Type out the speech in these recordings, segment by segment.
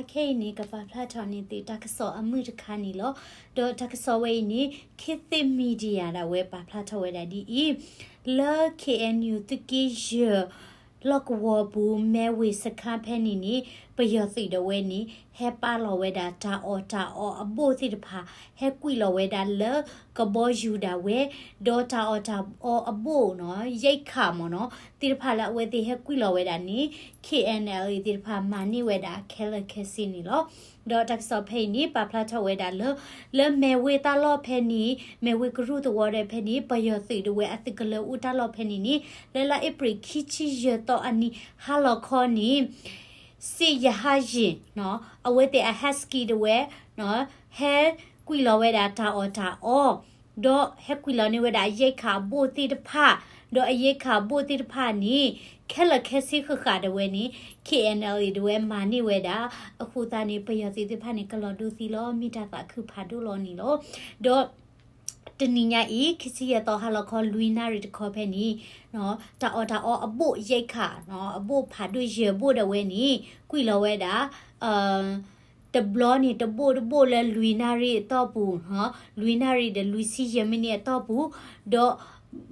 ခဲအံၤန့ၣ် ကပာ်ဖျါထီၣ်န့ၢ်သုတၢ်ကစီၣ်အမုၢ်တခါန့ၣ်လီၤ. ဒီးတၢ်ကစီၣ်ဝဲအံၤန့ၣ် ခေတ်သစ် Media ဒၣ်ဝဲပာ်ဖျါထီၣ်ဝဲဒၣ်ဒ်အံၤ, လၢ K N U သုးက့ယဲၢ် လီၢ်ကဝီၤပူၤ မဲဝ့ၤစခါဖဲန့ၣ်န့ၣ် ပယီၤသုးဒၣ်ဝဲန့ၣ် ဟဲပာ်လီၤဝဲဒၣ်တၢ်အီၣ်တၢ်အီအဘိၣ်သ့ၣ်တဖၣ်, ဟဲကွံာ်လီၤဝဲဒၣ်လၢကဘီယူၤဒၣ်ဝဲ, ဒီးတၢ်အီၣ်တၢ်အီအဘိၣ်နီၤ ရိက္ခာ မ့ၢ်နီၤ သ့ၣ်တဖၣ်လၢအဝဲသ့ၣ်ဟဲကွံာ်လီၤဝဲဒၣ်န့ၣ် K N L A သ့ၣ်တဖၣ်မၤန့ၢ်ဝဲဒၣ်ခဲလၢာ်ခဲဆ့န့ၣ်လီၤ. ဒီးတၢ်ကစီၣ်ဖဲအံၤန့ၣ် ပာ်ဖျါထီၣ်ဝဲဒၣ်လၢ လၢမဲဝ့ၤတၢ်လီၢ်ဖဲန့ၣ် မဲဝ့ၤကရူၢ်သဝီဒၣ်ဖဲန့ၣ် ပယီၤသုးဒၣ်ဝဲအသုးကလၢၤအိၣ်တၢ်လီၢ်ဖဲန့ၣ်န့ၣ် လၢလါအ့ဖြ့ၣ်ခံဆံယဲၢ်သီအနံၤ ဟါလီၤခီန့ၣ် စ့ၣ်ယဟါယ့ၣ် အဝဲသ့ၣ်အ husky ဒၣ်ဝဲ ဟဲကွံာ်လီၤဝဲဒၣ်တၢ်အီၣ်တၢ်အီ, ဒီးဟဲကွံာ်လီၤန့ၢ်ဝဲဒၣ်အရိက္ခာအဘိၣ်သ့ၣ်တဖၣ်, ဒီးအရိက္ခာအဘိၣ်သ့ၣ်တဖၣ်န့ၣ် ခဲလၢာ်ခဲဆ့ဃၣ်ဃၣ်ဒၣ်ဝဲန့ၣ် K N L A ဒၣ်ဝဲမၤန့ၢ်ဝဲဒၣ်, အဃိသတးန့ၣ် ပယီၤသုးသ့ၣ်တဖၣ်န့ၣ် ကလီၤဒိသံလီၤ မ့ၢ်တၢ်သးခုဖးဒိၣ်လီၤန့ၣ်လီၤ. ဒီး တနံၤညါအံၤ ခံဆံယဲၢ်သီဟါလီၤခီ လွံၢ်နၣ်ရံၣ်တခီဖဲန့ၣ် တၢ်အီၣ်တၢ်အီအဘိၣ်ရိက္ခာ အဘိၣ်ဖးဒိၣ်ယဲၢ်ဘိၣ်ဒၣ်ဝဲန့ၣ် ကွံာ်လီၤဝဲဒၣ် တဘျီန့ၣ်တဘိၣ်တဘိၣ်လၢလွံၢ်နၣ်ရံၣ်အတီၢ်ပူၤ, လွံၢ်နၣ်ရံၣ်ဒီးလွံၢ်ဆံယဲၢ်မံးနံးအတီၢ်ပူၤ, ဒီး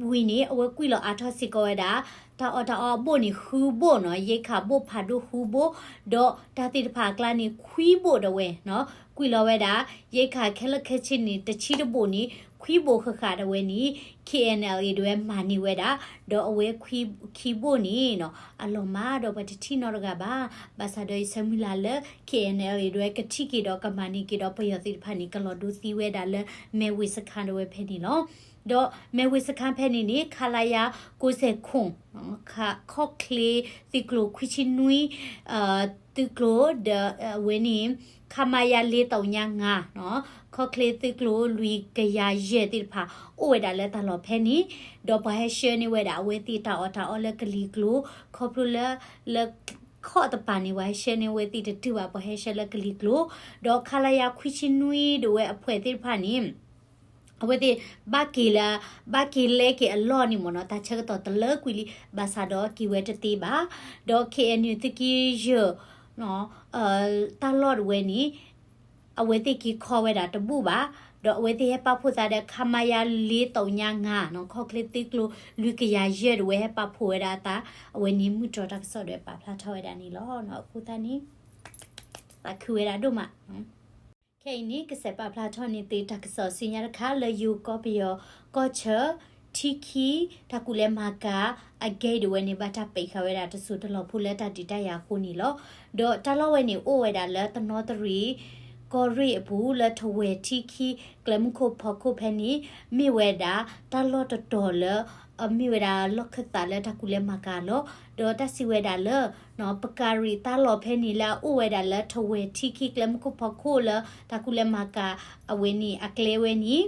ဝံၤန့ၣ် အဝဲကွံာ်လီၤအါထီၣ်စ့ၢ်ကီးဝဲဒၣ် တၢ်အီၣ်တၢ်အီအဘိၣ်န့ၣ် ဃုဘိၣ်နီၤ, ရိက္ခာဘိၣ်ဖးဒိၣ်ဃုဘိၣ်, ဒီးတၢ်သ့ၣ်တဖၣ်အကျါန့ၣ် ခွံဘိၣ်ဒၣ်ဝဲနီၤ, ကွံာ်လီၤဝဲဒၣ် ရိက္ခာခဲလၢာ်ခဲဆ့န့ၣ် တဆံတဘိၣ်န့ၣ် ခွံဘိၣ်ဃၣ်ဃၣ်ဒၣ်ဝဲန့ၣ် K N L A ဒၣ်ဝဲမၤန့ၢ်ဝဲဒၣ်, ဒီးအဝဲခံဘိၣ်န့ၣ်နီၤ အလီၤမၢ်ဒီးပှၤတထံၣ်နီတဂၤဘၣ်. ဘၣ်ဆၣ်ဒီးယဆၢမုၢ်လၢ်လၢ K N L A ဒၣ်ဝဲကထံၣ်က့ၤဒီးကမၤန့ၢ်က့ၤဒီးပယီၤသုးတဖၣ်န့ၣ် ကလီၤဒိသံဝဲဒၣ်လၢ မဲဝ့ၤစခါဒၣ်ဝဲဖဲန့ၣ်လီၤ. ဒီးမဲဝ့ၤစခါဖဲန့ၣ်န့ၣ် ခလရ ကိးစဲၣ်ခိၣ် ခီၣ်ချ့သုးကျိၤခွံဆံနွံ သုးကျိၤဒီးအဝဲန့ၣ် ခမရ လေးသောင်းငါး ခီၣ်ချ့သုးကျိၤလွံၢ်ကယၤယဲၢ်သ့ၣ်တဖၣ် အိၣ်ဝဲဒၣ်လၢတၢ်လီၢ်ဖဲန့ၣ်, ဒီးပှၤဟဲဆှၢန့ၢ်ဝဲဒၣ်အဝဲသ့ၣ်တၢ်အီၣ်တၢ်အီလၢကလံၤကျိၤ, ခီဖျိလၢ လၢခီၣ်တပၤန့ၣ် ပှၤဟဲဆှၢန့ၢ်ဝဲသ့ၣ်တတုၤဘၣ် ပှၤဟဲဆှၢလၢကလံၤကျိၤ, ဒီးခလရ ခွံဆံနွံဒၣ်ဝဲအဖှဲးသ့ၣ်တဖၣ်န့ၣ် အဝဲသ့ၣ် ဘၣ်က့ၤလၢ ဘၣ်က့ၤလဲက့ၤအလီၢ်န့ၣ်မ့ၢ်နီၤ တၢ်ဆၢကတီၢ်တလၢကွံာ်လံ ဘၣ်ဆၣ်ဒီးက့ၤဝဲတသ့ဘၣ်. ဒီး K N U သုးက့ယဲၢ် တၢ်လီၢ်ဒၣ်ဝဲန့ၣ် အဝဲသ့ၣ်က့ၤခီဝဲဒၣ်တဘူၣ်ဘၣ်, ဒီးအဝဲသ့ၣ်ဟဲပာ်ဖှိၣ်သးဒီး ခမရ လေးသောင်းငါး ခီၣ်ချ့သုးကျိၤလွံၢ်ကယၤယဲၢ်ဒၣ်ဝဲ ဟဲပာ်ဖှိၣ်ဝဲဒၣ်အသး, အဝဲန့ၣ်မုၢ်တြီၢ်တၢ်ကစီၣ်ဒၣ်ဝဲပာ်ဖျါထီၣ်ဝဲဒၣ်န့ၣ်လီၤ. အဃိသတးန့ၣ် သးခုဝဲဒၣ်ဒိၣ်မး ခဲအံၤန့ၣ် ကစဲးပာ်ဖျါထီၣ်န့ၢ်သုတၢ်ကစီၣ်ဆူညါတခါလၢယိၤကီၢ်ပယီၤကီၢ်ဆၢ ထံခံ တၢ်ကူၣ်လဲၤမၤကၤအ gate ဒၣ်ဝဲန့ၣ် ဘၣ်တၢ်ပိတ်ၣ်ဃာ်ဝဲဒၣ်တစိၢ်တလီၢ်ဖိလၢတၢ်ဒုးတၢ်ယၤအဃိန့ၣ်လီၤ. ဒီးတၢ်လီၢ်ဝဲန့ၣ် အိၣ်ဝဲဒၣ်လၢတနီသရံၣ် ကီၢ်ရ့ၣ်အပူၤ လၢထဝဲၢ်ထံခံ ကျဲမုၢ်ခိၣ်ဖီခိၣ်ဖဲန့ၣ် မ့ၢ်ဝဲဒၣ်တၢ်လီၢ်တတီၤလၢ အမ့ၢ်ဝဲဒၣ်လီၢ်ခၢၣ်သးလၢတၢ်ကူၣ်လဲၤမၤကၤလီၤ. ဒီးတၢ်စံးဝဲဒၣ်လၢ ပကၤရံၣ်တၢ်လီၢ်ဖဲန့ၣ်လၢအအိၣ်ဝဲဒၣ်လၢထဝဲၢ်ထံခံ ကျဲမုၢ်ခိၣ်ဖီခိၣ်လၢတၢ်ကူၣ်လဲၤမၤကၤအဝဲန့ၣ် အကျဲဝဲန့ၣ်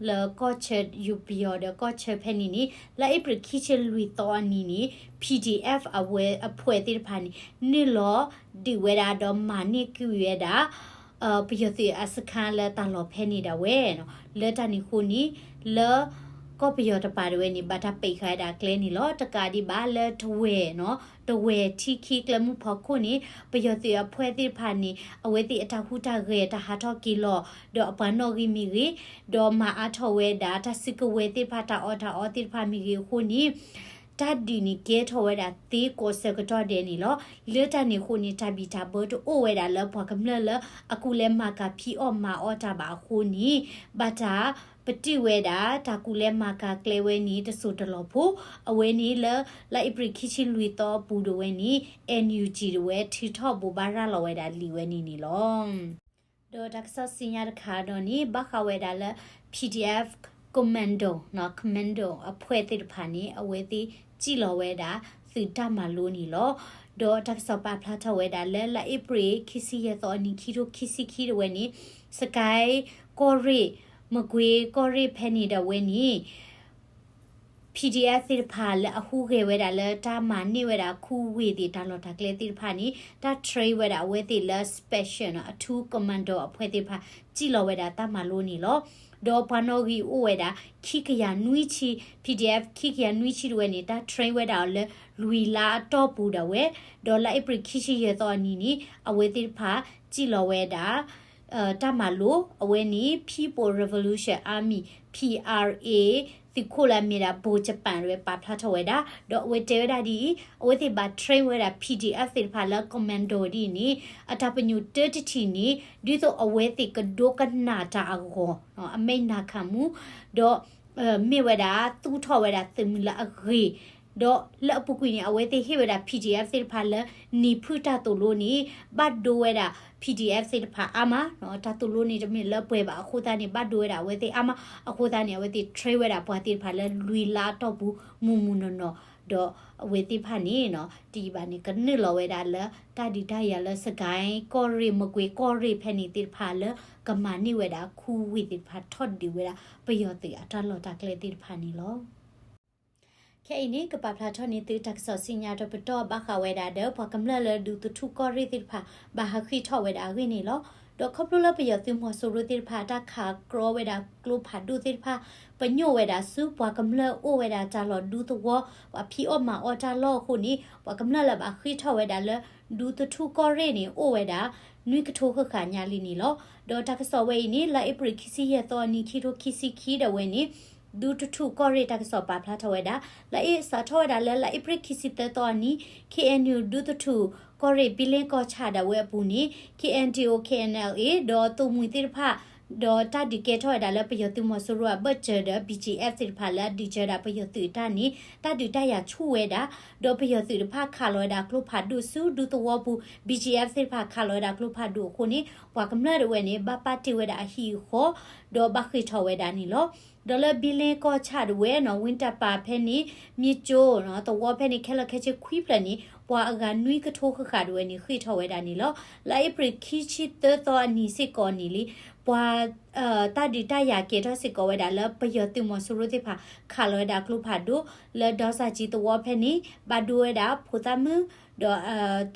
လၢကီၢ်ဆၢယိၤပယီၤဒီးကီၢ်ဆၢဖဲန့ၣ်န့ၣ် လၢအ့ဖြ့ၣ်ခံဆံလွံၢ်သီအနံၤန့ၣ် P D F အဝဲအဖှဲးသ့ၣ်တဖၣ်န့ၣ် နုာ်လီၤဒုးဝဲဒၣ်ဒီးမၤန့ၢ်ကွံာ်ဝဲဒၣ် ပယီၤသုးအစခါလၢတၢ်လီၢ်ဖဲန့ၣ်ဒၣ်ဝဲနီၤ. လၢတၢ်န့ၣ်အဃိန့ၣ် လၢကီၢ်ပယီၤတပၤဒၣ်ဝဲန့ၣ် ဘၣ်တၢ်ပိတ်ၣ်ဃာ်ဝဲဒၣ်အကျဲန့ၣ်လီၤ. တကးဒံးဘၣ်လၢထဝဲၢ်နီၤ ထဝဲၢ်ထံခံကျဲမုၢ်ဖီခိၣ်န့ၣ် ပယီၤသုးအဖှဲးသ့ၣ်တဖၣ်န့ၣ် အဝဲသ့ၣ်အတၢ်ဟူးတၢ်ဂဲၤတၢ်ဟးထီၣ်က့ၤလီၤ ဒီးအပှၤနီၣ်ဂံၢ်မ့ၢ်ဂ့ၤ ဒီးမၤအါထီၣ်ဝဲဒၣ်တၢ်စုကဝဲၤသ့ၣ်တဖၣ် တၢ်အီၣ်တၢ်အီသ့ၣ်တဖၣ်မ့ၢ်ဂ့ၤအဃိန့ၣ် တၢ်ဒုးန့ၣ်ကဲထီၣ်ဝဲဒၣ်သ့ကိးဆၢကတီၢ်ဒဲးန့ၣ်လီၤ. လၢတၢ်န့ၣ်အဃိန့ၣ် တၢ်ဘံၣ်တၢ်ဘၢတအိၣ်ဝဲဒၣ်လၢပှၤကမျၢၢ်လၢအကူၣ်လဲၤမၤကၤဖံးအီၣ်မၤအီၣ်တၢ်ဘၣ်အဃိန့ၣ် ဘၣ်တၢ်ပတုာ်ဝဲဒၣ်တၢ်ကူၣ်လဲၤမၤကၤကျဲဝဲန့ၣ် တစိၢ်တလီၢ်ဖိ အဝဲန့ၣ်လၢ လၢအ့ဖြ့ၣ်ခံဆံလွံၢ်သီအပူၤဒၣ်ဝဲန့ၣ် N U G ဒၣ်ဝဲထုးထီၣ်ဘိးဘၣ်ရၤလီၤဝဲဒၣ်လံာ်ဝဲန့ၣ်န့ၣ်လီၤ. ဒီးတၢ်ကစီၣ်ဆူညါတခါဒီးန့ၣ် ဘၣ်ဃးဝဲဒၣ်လၢ P D F commando နီၤ commando အဖှဲးသ့ၣ်တဖၣ်န့ၣ် အဝဲသ့ၣ်စံၣ်လီၤဝဲဒၣ် သုးတၢ်မၤလိန့ၣ်လီၤ. ဒီးတၢ်ကစီၣ်ပာ်ဖျါထီၣ်ဝဲဒၣ်လၢ လါအ့ဖြ့ၣ်ခံဆံယဲၢ်သီအနံၤ ခံထိခံဆံခံဒၣ်ဝဲန့ၣ် စကဲကီၢ်ရ့ၣ် မကွ့ကီၢ်ရ့ၣ်ဖဲန့ၣ်ဒၣ်ဝဲန့ၣ် P PDF သ့ၣ်တဖၣ်လၢအဟူးဂဲၤဝဲဒၣ်လၢတၢ်မၤန့ၢ်ဝဲဒၣ်ခူဝ့ၢ်သ့ၣ်တၢ်လီၢ်တၢ်ကျဲသ့ၣ်တဖၣ်န့ၣ် တၢ် train ဝဲဒၣ်အဝဲသ့ၣ်လၢ special နီၤ အထူး commando အဖွဲ့သ့ၣ်တဖၣ် စံၣ်လီၤဝဲဒၣ်တၢ်မၤလိန့ၣ်လီၤ. ဒီးပှၤနီၣ်ဂံၢ်အိၣ်ဝဲဒၣ် ခံကယၤနွံဆံ PDF ခံကယၤနွံဆံတဝဲန့ၣ် တၢ် train ဝဲဒၣ်အီၤလၢ လွံၢ်လါအတီၢ်ပူၤဒၣ်ဝဲ, ဒီးလါအ့ဖြ့ၣ်ခံဆံယဲၢ်သီအနံၤန့ၣ် အဝဲသ့ၣ်တဖၣ်စံၣ်လီၤဝဲဒၣ် တၢ်မၤလိ အဝဲန့ၣ် People Revolution Army, PRA သုးခိၣ်လၢအမ့ၢ်ဒၣ် ဗိုလ်ချုပ်ပန်း တဝဲပာ်ဖျါထီၣ်ဝဲဒၣ်, ဒီးအဝဲတဲဝဲဒၣ်ဒ်အံၤ, အဝဲသ့ၣ်ဘၣ် train ဝဲဒၣ် PDF သ့ၣ်တဖၣ်လၢ commando ဒ်အံၤန့ၣ် အတၢ်ပညိၣ်တၢတထံၣ်န့ၣ် ဒ်သိးအဝဲသ့ၣ်ကဒိကနၣ်တၢ်အဂီၢ် အမိန့်နာခံမှု, ဒီး မ့ၢ်ဝဲဒၣ်သူၣ်ထီၣ်ဝဲဒၣ်သုးမုၢ်လၢအဂ့ၤ, ဒီးလၢအပူၤကွံာ်န့ၣ် အဝဲသ့ၣ်ဟ့ၣ်ဝဲဒၣ် PDF သ့ၣ်တဖၣ်လၢ နံၤဖုၣ်တၢ်သိၣ်လိန့ၣ် ဘၣ်ဒိဝဲဒၣ် PDF သ့ၣ်တဖၣ်အါမး, တၢ်သိၣ်လိန့ၣ်တမ့ၢ်လၢပှဲၤဘၣ်အဃိသတးန့ၣ် ဘၣ်ဒိဝဲဒၣ်အဝဲသ့ၣ်အါမး, အဃိသတးန့ၣ် အဝဲသ့ၣ် train ဝဲဒၣ်ပှၤသ့ၣ်တဖၣ်လၢ လွံၢ်လါအတီၢ်ပူၤ မုၢ်မုၢ်နီၢ်နီၢ်, ဒီးအဝဲသ့ၣ်တဖၣ်န့ၣ် တယံာ်ဘၣ်န့ၣ် ကနုာ်လီၤဝဲဒၣ်လၢ တၢ်ဒုးတၢ်ယၤလၢ စစ်ကိုင်း ကီၢ်ရ့ၣ် မကွေး ကီၢ်ရ့ၣ်ဖဲန့ၣ်သ့ၣ်တဖၣ်လၢ ကမၤန့ၢ်ဝဲဒၣ်ခူဝ့ၢ်သ့ၣ်တဖၣ် ထီၣ်ဒုးဝဲဒၣ် ပယီၤသုးအတၢ်လီၢ်တၢ်ကျဲသ့ၣ်တဖၣ်န့ၣ်လီၤ. ခဲအံၤန့ၣ် ကပာ်ဖျါထီၣ်န့ၢ်သုတၢ်ကစီၣ်ဆူညါဒီးပတီၢ်ဘၣ်ဃးဝဲဒၣ်ဒီး ပှၤကမျၢၢ်လၢဒူသထူၣ်ကီၢ်ရ့ၣ်သ့ၣ်တဖၣ် ဘၣ်ဟးဃ့ၢ်ထီၣ်ဝဲဒၣ်အဂ့ၢ်န့ၣ်လီၤ. ဒီးခီဖျိလၢပယီၤသုးမီၤစိရိၤသ့ၣ်တဖၣ် တၢ်ခးကြီဝဲဒၣ်ကျိဖးဒိၣ်သ့ၣ်တဖၣ် ပညိၣ်ဝဲဒၣ်ဆူပှၤကမျၢၢ်အိၣ်ဝဲဒၣ်တၢ်လီၢ်ဒူသဝီ ပှၤဖံးအီၣ်မၤအီၣ်တၢ်လီၢ်အဃိန့ၣ် ပှၤကမျၢၢ်လၢဘၣ်ဃ့ၢ်ထီၣ်ဝဲဒၣ်လၢ ဒူသထူၣ်ကီၢ်ရ့ၣ်န့ၣ် အိၣ်ဝဲဒၣ် နွံကထိဃၣ်ဃၣ်ညါလံန့ၣ်လီၤ. ဒီးတၢ်ကစီၣ်ဝဲအံၤန့ၣ် လါအ့ဖြ့ၣ်ခံဆံယဲၢ်သီအနံၤ ခံထိခံဆံခံဒၣ်ဝဲန့ၣ် ဒူသထူၣ်ကီၢ်ရ့ၣ်တၢ်ကစီၣ်ပာ်ဖျါထီၣ်ဝဲဒၣ် လၢအ့ၣ်စးထီၣ်ဝဲဒၣ်လၢ လါအ့ဖြ့ၣ်ခံဆံသၢသီအနံၤ KNU ဒူသထူၣ်ကီၢ်ရ့ၣ် ဘံလ့ကီၢ်ဆၣ်ဒၣ်ဝဲအပူၤန့ၣ် KNDO KNLA ဒီးသိၣ်မှံၤသ့ၣ်တဖၣ် ဒီးတၢ်ဒုးကဲထီၣ်ဝဲဒၣ်လၢပယီၤသုးမီၤစိရိၤအဘၢၣ်စၢၤဒီး BGF သ့ၣ်တဖၣ်လၢအဒုးစၢၤဒၣ်ပယီၤသုးအတၢ်န့ၣ် တၢ်ဒုးတၢ်ယၤဆူၣ်ဝဲဒၣ်, ဒီးပယီၤသုးတဖၣ်ခးလီၤဝဲဒၣ်ကျိဖးဒိၣ်ဆူဒူသဝီပူၤ BGF သ့ၣ်တဖၣ်ခးလီၤဝဲဒၣ်ကျိဖးဒိၣ်အဃိန့ၣ် ပှၤကမျၢၢ်ဒၣ်ဝဲန့ၣ် ဘၣ်ပာ်တ့ၢ်ဝဲဒၣ်အဟံၣ်အဃီ ဒီးဘၣ်ဃ့ၢ်ထီၣ်ဝဲဒၣ်န့ၣ်လီၤ. ဒီးလၢဘံလ့ကီၢ်ဆၣ်ဒၣ်ဝဲနီၤ ဝ့ၢ်တၢ်ပၤဖဲန့ၣ် မ့ၢ်ကၠိ သဝီဖဲန့ၣ် ခဲလၢာ်ခဲဆ့ခွံဖျၢၣ်န့ၣ် ပှၤအဂၤနွံကထိဃၣ်ဃၣ်ဒၣ်ဝဲန့ၣ် ဃ့ၢ်ထီၣ်ဝဲဒၣ်န့ၣ်လီၤ. လါအ့ဖြ့ၣ်ခံဆံသၢသီအနံၤစ့ၢ်ကီးန့ၣ်လံ ပှၤ တၢ်ဒုးတၢ်ယၤကဲထီၣ်စ့ၢ်ကီးဝဲဒၣ်လၢပယီၤသုးမီၤစိရိၤသ့ၣ်တဖၣ် ခးလီၤဝဲဒၣ်ကျိဖးဒိၣ် လၢဒီစၢ်ကံသဝီဖဲန့ၣ် ဘၣ်ဒိဝဲဒၣ်ဖိသၣ်မုၣ် ဒီး တ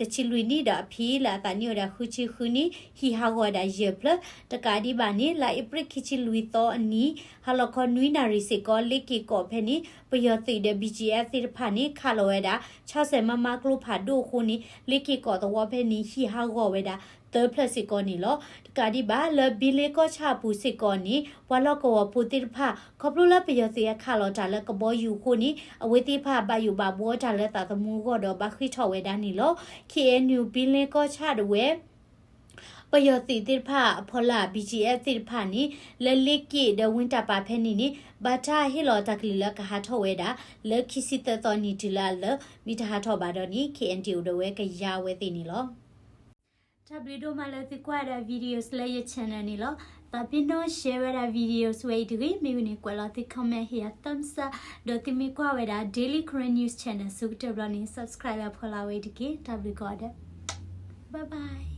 ဆံလွံၢ်နံၣ်ဒီးအဖံလၢအသးနံၣ်အိၣ်ဝဲဒၣ်ဃုဆံဃုနံၣ် ဟံၣ်ဟးဂီၤဝဲဒၣ်ယဲၢ်ဖျၢၣ် တကးဒံးဘၣ်န့ၣ် လါအ့ဖြ့ၣ်ခံဆံလွံၢ်သီအနံၤ ဟါလီၤခီနွံနၣ်ရံၣ်စ့ၢ်ကီး လ့က့ၤကီးဖဲန့ၣ် ပယီၤသုးဒီး BGF သ့ၣ်တဖၣ်န့ၣ် ခးလီၤဝဲဒၣ် ဆီၣ်စဲးမါမါကျိဖးဒိၣ်အဃိန့ၣ် လ့က့ၤကီးသဝီဖဲန့ၣ် ဟံၣ်ဟးဂီၤဝဲဒၣ်သၢဖျၢၣ်စ့ၢ်ကီးန့ၣ်လီၤ. တကးဒံးဘၣ်လၢဘံလ့ကီၢ်ဆၣ်အပူၤစ့ၢ်ကီးန့ၣ် ပှၤလီၢ်ကဝီၤဖိသ့ၣ်တဖၣ် ခီဖျိလၢပယီၤသုးအခးလီၤတၢ်လၢကဘီယူၤအဃိန့ၣ် အဝဲသ့ၣ်တဖၣ်ဘၣ်ယိၣ်ဘၣ်ဘှီတၢ်လၢသးသမူအဂီၢ်ဒီးဘၣ်ဃ့ၢ်ထီၣ်ဝဲဒၣ်န့ၣ်လီၤ. KNU ဘံလ့ကီၢ်ဆၣ်ဒၣ်ဝဲ ပယီၤသုးသ့ၣ်တဖၣ်အဖီလာ် BGF သ့ၣ်တဖၣ်န့ၣ် လၢလ့က့ၤဒီးဝ့ၢ်တၢ်ပၤဖဲန့ၣ်န့ၣ် ဘၣ်တၢ်ဟ့ၣ်လီၤတၢ်ကလုၢ်လၢကဟးထီၣ်ဝဲဒၣ် လၢခံဆံသၢသီနံၤတုၤလၢအလၢ မ့ၢ်တဟးထီၣ်ဘၣ်ဒီးန့ၣ် KNDO ဒၣ်ဝဲကယါဝဲသ့ၣ်န့ၣ်လီၤ. တၢ်ဘျုးဒိၣ်မးလၢသုကွၢ်ဝဲဒၣ် videos လၢယ channel န့ၣ်လီၤ. သးပ့ၤနီၣ် share ဝဲဒၣ် videos ဝဲအံၤတဂ့ၤ, မ့ၢ်ဝံၤန့ၣ် ကွဲးလီၤသု comment ဟ့ၣ်ယၤ thumbs up ဒီးသုမ့ၢ်ကွၢ်ဝဲဒၣ် Daily Karen News Channel ဆိကတၢၢ်ဘျီန့ၣ် subscribe လၢဖီလာ်ဝဲအံၤတက့ၢ်. တၢ်ဘျုးကိးဂၤဒဲး bye bye.